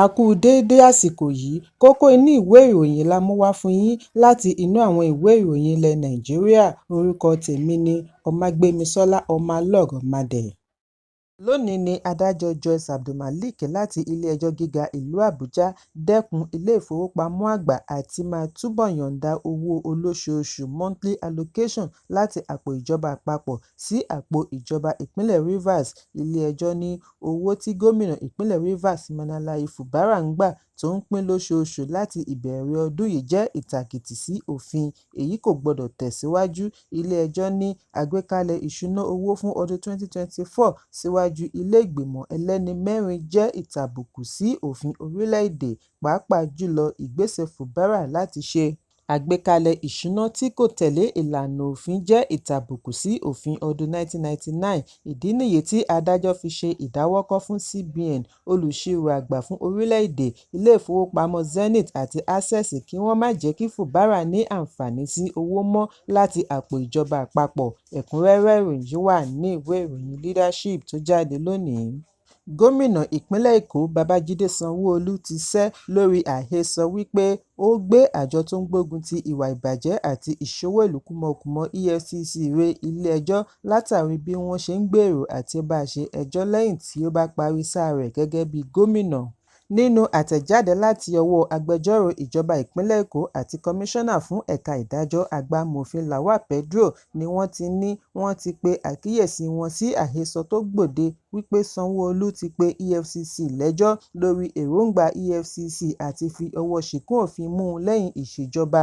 A kú déédé àsìkò yìí. Kókó inú ìwé ìròyìn la mú wá fún yín láti inú àwọn ìwé ìròyìn ilẹ̀ Nàìjíríà. Orúkọ tèmi ni Ọmágbémisọ́lá Ọmọlọ́rọ̀mádé. Lónìí ní adájọ́ Joyce Abdulmalik láti ilé-ẹjọ́ gíga ìlú Àbújá dẹ́kun ilé-ìfowópamọ́ àgbà àti máa túbọ̀ yọ̀ǹda owó olóṣooṣù monthly allocation láti àpò ìjọba àpapọ̀ sí àpò ìjọba ìpínlẹ̀ Rivers. Ilé-ẹjọ́ ní owó tí gómìnà ìpínlẹ̀ Rivers Siminalayi Fubara ń gbà tó ń pín lóṣooṣù láti ìbẹ̀rẹ̀ ọdún yìí jẹ́ ìtàkìtì sí òfin, èyí kò gbọdọ̀ tẹ̀síwájú. Ilé-ẹjọ́ ní àgbékalẹ̀ ìṣúná owó fún ọdún 2024 síwájú ilé ìgbìmọ̀ ẹlẹ́ni mẹ́rin jẹ́ ìtàbùkù sí òfin orílẹ̀-èdè, pàápàá jùlọ ìgbésẹ̀ Fubara láti ṣe àgbékalẹ̀ ìṣúná tí kò tẹ̀lé ìlànà òfin jẹ́ ìtàbùkù sí òfin ọdún 1999. Ìdí nìyí tí adájọ́ fi ṣe ìdáwọ́kọ̀ fún CBN, olùṣirò àgbà fún orílẹ̀-èdè, ilé-ìfowópamọ́ Zenith àti Access kí wọ́n má jẹ́ kí Fubara ní àǹfààní sí owó mọ́ láti àpò ìjọba àpapọ̀. Ẹ̀kúnrẹ́rẹ́ ìròyìn yìí wà ní ìwé ìròyìn Leadership tó jáde lónìí. Gómìnà ìpínlẹ̀ Èkó Babájídé Sanwó-Olú ti sẹ́ lórí àhesọ wípé ó gbé àjọ tó ń gbógun ti ìwà ìbàjẹ́ àti ìṣowó ìlú kúmọkùmọ EFCC re ilé-ẹjọ́ látàrí bí wọ́n ṣe ń gbèrò àti bá a ṣe ẹjọ́ lẹ́yìn tí ó bá parí sáà rẹ̀ gẹ́gẹ́ bí gómìnà. Nínú àtẹ̀jáde láti ọwọ́ agbẹjọ́rò ìjọba ìpínlẹ̀ Èkó àti kọmíṣánná fún ẹ̀ka ìdájọ́ àgbà Mòfin Lawal Pedro ni wọ́n ti ní wọ́n ti pe àkíyèsí wọn sí àhesọ tó gbòde wípé Sanwó-Olú ti pe EFCC lẹ́jọ́ lórí èròńgbà EFCC àti fi ọwọ́ ṣìkún òfin mú un lẹ́yìn ìṣèjọba.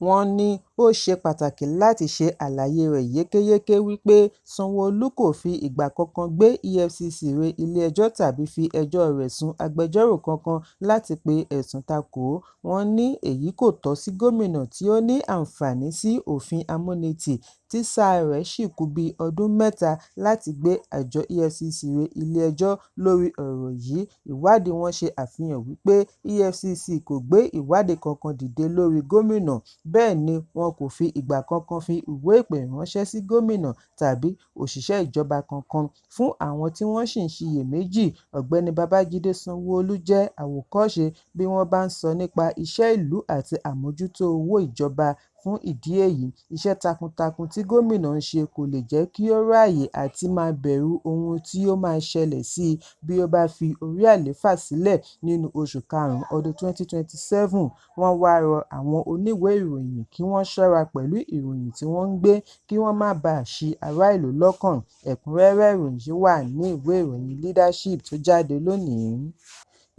Wọ́n ní ó ṣe pàtàkì láti ṣe àlàyé rẹ̀ yékéyéké wípé Sanwó-Olú kò fi ìgbà kankan gbé EFCC re ilé-ẹjọ́ tàbí fi ẹjọ́ rẹ̀ sun agbẹjọ́rò kankan láti pe ẹ̀sùn takò ó. Wọ́n ní èyí kò tọ́ sí gómìnà tí ó ní àǹfààní sí òfin amúnitì tí sáà rẹ̀ sì kù bíi ọdún mẹ́ta láti gbé àjọ EFCC re ilé-ẹjọ́ lórí ọ̀rọ̀ yìí. Ìwádìí wọn ṣe àfihàn wípé EFCC kò gbé ìwádìí kankan dìde lórí gómìnà, bẹ́ẹ̀ ni wọn kò fi ìgbà kankan fi ìwé ìpè ránṣẹ́ sí gómìnà tàbí òṣìṣẹ́ ìjọba kankan. Fún àwọn tí wọ́n ṣì ń ṣiyèméjì, Ọ̀gbẹ́ni Babájídé Sanwó-Olú jẹ́ àwòkọ́ṣe bí wọ́n bá ń sọ nípa iṣẹ́ ìlú àti àmójútó owó ìjọba. Fún ìdí èyí, iṣẹ́ takuntakun tí gómìnà ń ṣe kò lè jẹ́ kí ó ráyè àti máa bẹ̀rù ohun tí ó máa ṣẹlẹ̀ sí i bí ó bá fi orí àlééfà sílẹ̀ nínú oṣù karùn-ún ọdún 2027. Wọ́n wá rọ àwọn oníwèé ìròyìn kí wọ́n ṣọ́ra pẹ̀lú ìròyìn tí wọ́n ń gbé kí wọ́n má baà ṣi ará ìlú lọ́kàn. Ẹ̀kúnrẹ́rẹ́ ìròyìn yìí wà ní ìwé ìròyìn Leadership tó jáde lónìí.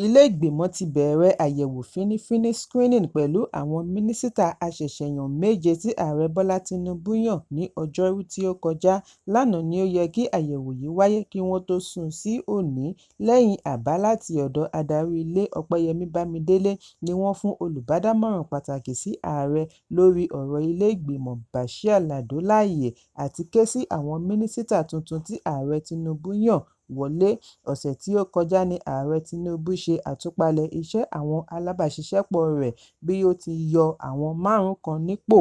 Ilé ìgbìmọ̀ ti bẹ̀rẹ̀ àyẹ̀wò fínífíní screening pẹ̀lú àwọn mínísítà aṣẹ̀ṣẹ̀yàn méje tí Ààrẹ Bọ́lá Tinubu yàn ní Ọjọ́rú tí ó kọjá. Lánàá ni ó yẹ kí àyẹ̀wò yìí wáyé kí wọ́n tó sún un sí òní. Lẹ́yìn àbá láti ọ̀dọ̀ adarí ilé Ọpẹ́yẹmí Bámidélé ni wọ́n fún olùbádámọ̀ràn pàtàkì sí ààrẹ lórí ọ̀rọ̀ ilé ìgbìmọ̀ Bashir Lado láàyè àti ké sí àwọn mínísítà tuntun tí Ààrẹ Tinubu yàn wọlé. Ọ̀sẹ̀ tí ó kọjá ní Ààrẹ Tinubu ṣe àtúpalẹ̀ iṣẹ́ àwọn alábàáṣiṣẹ́pọ̀ rẹ̀ bí ó ti yọ àwọn márùn-ún kan nípò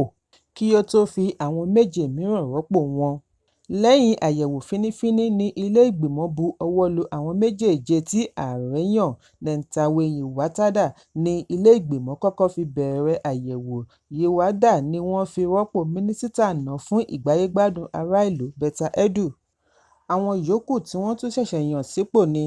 kí ó tó fi àwọn méje mìíràn rọ́pò wọn. Lẹ́yìn àyẹ̀wò fínífíní ní ilé ìgbìmọ̀ bu ọwọ́ lu àwọn méjèèje tí ààrẹ yàn. Nentawe Yilwatda ní ilé ìgbìmọ̀ kọ́kọ́ fi bẹ̀rẹ̀ àyẹ̀wò. Yilwatda ni wọ́n fi rọ́pò mínísítà àná fún ìgbáyé-gbádùn ará ìlú Betta Edu. Àwọn yòókù tí wọ́n tún ṣẹ̀ṣẹ̀ yàn sípò ni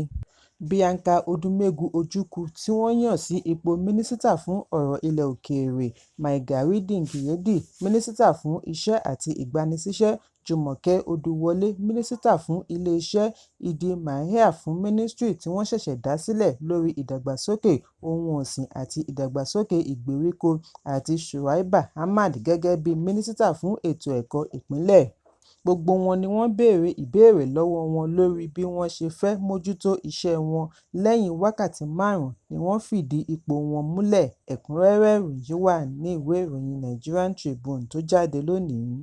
Bianca Odumegwu Ojukwu tí wọ́n yàn sí ipò mínísítà fún ọ̀rọ̀ ilẹ̀ òkèèrè, Maigari Dingyadi, mínísítà fún iṣẹ́ àti ìgbanisíṣẹ́, Jùmọ̀kẹ́ Odúwọlé, mínísítà fún ilé-iṣẹ́, Idi Maiha fún mínísítírì tí wọ́n ṣẹ̀ṣẹ̀ dá sílẹ̀ lórí ìdàgbàsókè ohun ọ̀sìn àti ìdàgbàsókè ìgbèríko àti Shuaib Ahmad gẹ́gẹ́ bí mínísítà fún ètò ẹ̀kọ́ ìpìlẹ̀. Gbogbo wọn ni wọ́n béèrè ìbéèrè lọ́wọ́ wọn lórí bí wọ́n ṣe fẹ́ mójútó iṣẹ́ wọn. Lẹ́yìn wákàtí márùn-ún ni wọ́n fìdí ipò wọn múlẹ̀. Ẹ̀kúnrẹ́rẹ́ ìròyìn yìí wà ní ìwé ìròyìn Nigerian Tribune tó jáde lónìí.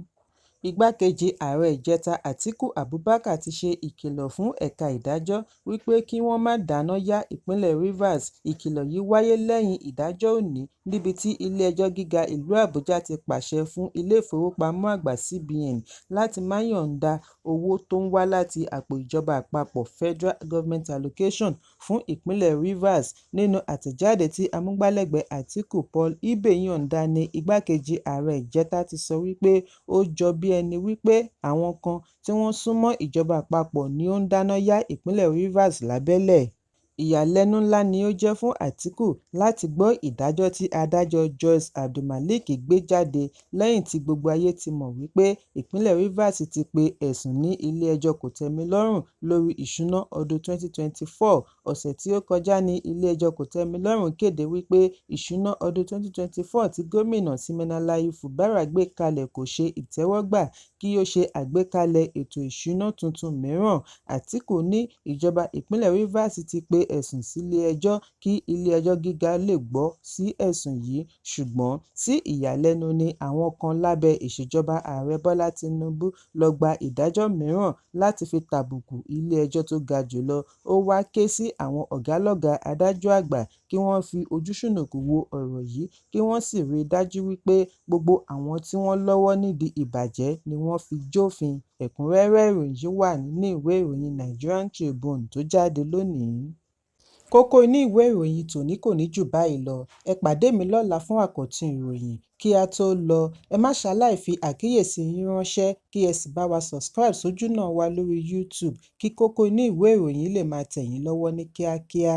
Igbákejì ààrẹ ìjẹta Àtíkù Abubakar ti ṣe ìkìlọ̀ fún ẹ̀ka ìdájọ́ wípé kí wọ́n má dáná yá ìpínlẹ̀ Rivers. Ìkìlọ̀ yìí wáyé lẹ́yìn ìdájọ́ òní níbi tí ilé-ẹjọ́ gíga ìlú Àbújá ti pàṣẹ fún ilé-ìfowópamọ́ àgbà CBN láti má yọ̀ǹda owó tó ń wá láti àpò ìjọba àpapọ̀ Federal Government Allocation fún ìpínlẹ̀ Rivers. Nínú àtẹ̀jáde tí amúgbálẹ́gbẹ̀ẹ́ Àtíkù Paul Ibe yọ̀ǹda ní igbákejì ààrẹ ìjẹta ti sọ wípé ó jọ bí ẹni wípé àwọn kan tí wọ́n sún mọ́ ìjọba àpapọ̀ ni ó ń dáná yá ìpínlẹ̀ Rivers lábẹ́lẹ̀. Ìyàlẹ́nu ńlá ni ó jẹ́ fún Àtíkù láti gbọ́ ìdájọ́ tí adájọ́ Joyce Abdulmalik gbé jáde lẹ́yìn tí gbogbo ayé ti mọ̀ wípé ìpínlẹ̀ Rivers ti pe ẹ̀sùn ní ilé-ẹjọ́ kòtẹ́milọ́rùn lórí ìṣúná ọdún 2024. Ọ̀sẹ̀ tí ó kọjá ní ilé-ẹjọ́ kòtẹ́milọ́rùn kéde wípé ìṣúná ọdún 2024 tí gómìnà Siminalayi Fubara gbé kalẹ̀ kò ṣe ìtẹ́wọ́gbà kí ó ṣe àgbékalẹ̀ ètò ìṣúná tuntun mìíràn. Àtíkù ní ìjọba ìpínlẹ̀ Rivers ti pe ẹ̀sùn sílé-ẹjọ́ kí ilé-ẹjọ́ gíga lè gbọ́ sí ẹ̀sùn yìí, ṣùgbọ́n sí ìyàlẹ́nu ni àwọn kan lábẹ́ ìṣèjọba ààrẹ Bọ́lá Tinubu lọ gba ìdájọ́ mìíràn láti fi tàbùkù ilé-ẹjọ́ tó ga jùlọ. Ó wá ké sí àwọn ọ̀gálọ́gàá adájọ́ àgbà kí wọ́n fi ojú ṣùnnùkùn wo ọ̀rọ̀ yìí kí wọ́n sì rí i dájú wípé gbogbo àwọn tí wọ́n lọ́wọ́ nídìí ìbàjẹ́ ni wọ́n fi jófin. Ẹ̀kúnrẹ́rẹ́ ìròyìn yìí wà nínú ìwé ìròyìn Nigerian Tribune tó jáde lónìí. Kókó inú ìwé ìròyìn tòní kò ní jù báyìí lọ. Ẹ pàdé mi lọ́la fún àkọ́tún ìròyìn. Kí á tó lọ, ẹ má ṣaláì fi àkíyèsí yín ránṣẹ́ kí ẹ sì bá wa subscribe sójúnà wa lórí YouTube kí kókó inú ìwé ìròyìn lè máa tẹ̀ yín lọ́wọ́ ní kíákíá.